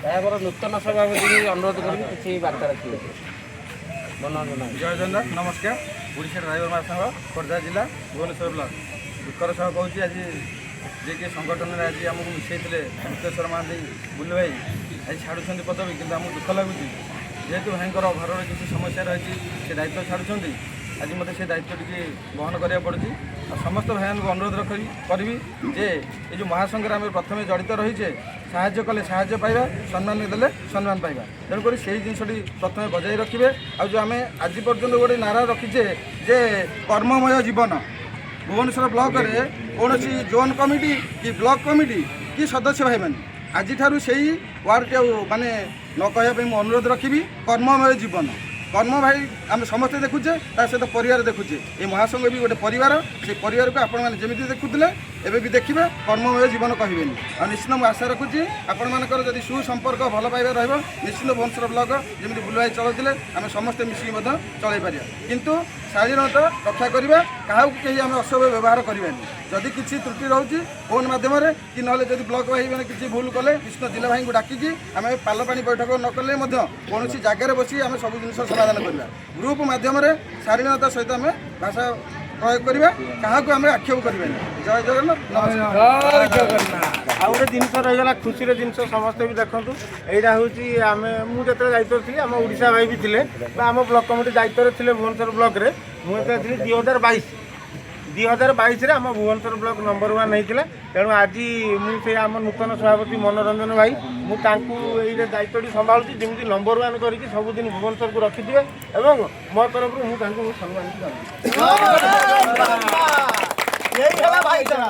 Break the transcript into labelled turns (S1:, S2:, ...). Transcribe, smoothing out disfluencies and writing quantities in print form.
S1: ଏହାପରେ ନୂତନ ସଭାପତି ଅନୁରୋଧ କରିବି, କିଛି ବାର୍ତ୍ତା ରଖିବେ ମନୋରଞ୍ଜନ।
S2: ଜୟ ଜଗନ୍ନାଥ, ନମସ୍କାର। ଓଡ଼ିଶା ଡ୍ରାଇଭର ମହାସଂଘ, ଖୋର୍ଦ୍ଧା ଜିଲ୍ଲା, ଭୁବନେଶ୍ୱର ବ୍ଲକ। ଦୁଃଖର ସହ କହୁଛି, ଆଜି ଯିଏକି ସଂଗଠନରେ ଆଜି ଆମକୁ ମିଶାଇଥିଲେ, ମୁକ୍ତେଶ୍ୱର ମହାନ୍ତି ବୁଲୁ ଭାଇ ଆଜି ଛାଡ଼ୁଛନ୍ତି ପଦବୀ। କିନ୍ତୁ ଆମକୁ ଦୁଃଖ ଲାଗୁଛି, ଯେହେତୁ ଭାଇଙ୍କର ଘରର କିଛି ସମସ୍ୟା ରହିଛି, ସେ ଦାୟିତ୍ୱ ଛାଡ଼ୁଛନ୍ତି। ଆଜି ମୋତେ ସେ ଦାୟିତ୍ୱ ଟିକେ ବହନ କରିବାକୁ ପଡ଼ୁଛି। ଆଉ ସମସ୍ତ ଭାଇମାନଙ୍କୁ ଅନୁରୋଧ କରିବି ଯେ ଏ ଯେଉଁ ମହାସଂଘରେ ଆମେ ପ୍ରଥମେ ଜଡ଼ିତ ରହିଛେ, ସାହାଯ୍ୟ କଲେ ସାହାଯ୍ୟ ପାଇବା, ସମ୍ମାନ ଦେଲେ ସମ୍ମାନ ପାଇବା। ତେଣୁକରି ସେଇ ଜିନିଷଟି ପ୍ରଥମେ ବଜାୟ ରଖିବେ। ଆଉ ଯେଉଁ ଆମେ ଆଜି ପର୍ଯ୍ୟନ୍ତ ଗୋଟେ ନାରା ରଖିଛେ ଯେ କର୍ମମୟ ଜୀବନ, ଭୁବନେଶ୍ୱର ବ୍ଲକରେ କୌଣସି ଜୋନ୍ କମିଟି କି ବ୍ଲକ କମିଟି କି ସଦସ୍ୟ ଭାଇମାନେ ଆଜିଠାରୁ ସେଇ ୱାର୍ଡ଼ଟି ଆଉ ମାନେ ନ କହିବା ପାଇଁ ମୁଁ ଅନୁରୋଧ ରଖିବି। କର୍ମମୟ ଜୀବନ, କର୍ମ ଭାଇ ଆମେ ସମସ୍ତେ ଦେଖୁଛେ, ତା ସହିତ ପରିବାର ଦେଖୁଛେ। ଏ ମହାସଂଘ ବି ଗୋଟେ ପରିବାର। ସେ ପରିବାରକୁ ଆପଣମାନେ ଯେମିତି ଦେଖୁଥିଲେ, ଏବେ ବି ଦେଖିବେ, କର୍ମମୟ ଜୀବନ କହିବେନି। ଆଉ ନିଶ୍ଚିତ ମୁଁ ଆଶା ରଖୁଛି, ଆପଣମାନଙ୍କର ଯଦି ସୁସମ୍ପର୍କ, ଭଲ ପାଇବା ରହିବ, ନିଶ୍ଚିତ ଭୁବନେଶ୍ୱର ବ୍ଲକ ଯେମିତି ବୁଲୁ ଭାଇ ଚଳାଉଥିଲେ, ଆମେ ସମସ୍ତେ ମିଶିକି ମଧ୍ୟ ଚଳାଇ ପାରିବା। କିନ୍ତୁ ଶାଳୀନତା ରକ୍ଷା କରିବା, କାହାକୁ କେହି ଆମେ ଅସଭ୍ୟ ବ୍ୟବହାର କରିବାନି। ଯଦି କିଛି ତ୍ରୁଟି ରହୁଛି, ଫୋନ୍ ମାଧ୍ୟମରେ କି ନହେଲେ ଯଦି ବ୍ଲକ ଭାଇ ମାନେ କିଛି ଭୁଲ କଲେ, ନିଶ୍ଚିତ ଜିଲ୍ଲା ଭାଇଙ୍କୁ ଡାକିକି ଆମେ ପାଲ ପାଣି ବୈଠକ ନ କଲେ ମଧ୍ୟ କୌଣସି ଜାଗାରେ ବସି ଆମେ ସବୁ ଜିନିଷ ସମାଧାନ କରିବା। ଗ୍ରୁପ୍ ମାଧ୍ୟମରେ ଶାଳୀନତା ସହିତ ଆମେ ଭାଷା ପ୍ରୟୋଗ କରିବା, କାହାକୁ ଆମେ ଆକ୍ଷେପ କରିବାନି। ଜୟ ଜଗନ୍ନାଥ, ନମସ୍କାର।
S1: ଜୟ ଜଗନ୍ନାଥ।
S3: ଆଉ ଗୋଟେ ଜିନିଷ ରହିଗଲା, ଖୁସିର ଜିନିଷ, ସମସ୍ତେ ବି ଦେଖନ୍ତୁ। ଏଇଟା ହେଉଛି ଆମେ, ମୁଁ ଯେତେବେଳେ ଦାୟିତ୍ୱରେ ଥିଲି, ଆମ ଓଡ଼ିଶା ଭାଇ ବି ଥିଲେ ବା ଆମ ବ୍ଲକ କମିଟି ଦାୟିତ୍ୱରେ ଥିଲେ ଭୁବନେଶ୍ୱର ବ୍ଲକରେ। ମୁଁ ଯେତେବେଳେ ଥିଲି 2022, 2022ରେ ଆମ ଭୁବନେଶ୍ୱର ବ୍ଲକ ନମ୍ବର 1 ହେଇଥିଲା। ତେଣୁ ଆଜି ମୁଁ ସେ ଆମ ନୂତନ ସଭାପତି ମନୋରଞ୍ଜନ ଭାଇ, ମୁଁ ତାଙ୍କୁ ଏଇ ଦାୟିତ୍ୱଟି ସମ୍ଭାଳୁଛି, ଯେମିତି ନମ୍ବର 1 କରିକି ସବୁଦିନ ଭୁବନେଶ୍ୱରକୁ ରଖିଥିବେ ଏବଂ ମୋ ତରଫରୁ ମୁଁ ତାଙ୍କୁ ସମ୍ମାନିତ କରିବି।
S4: ଏଇ ହେଲା ଭାଇଚାରା।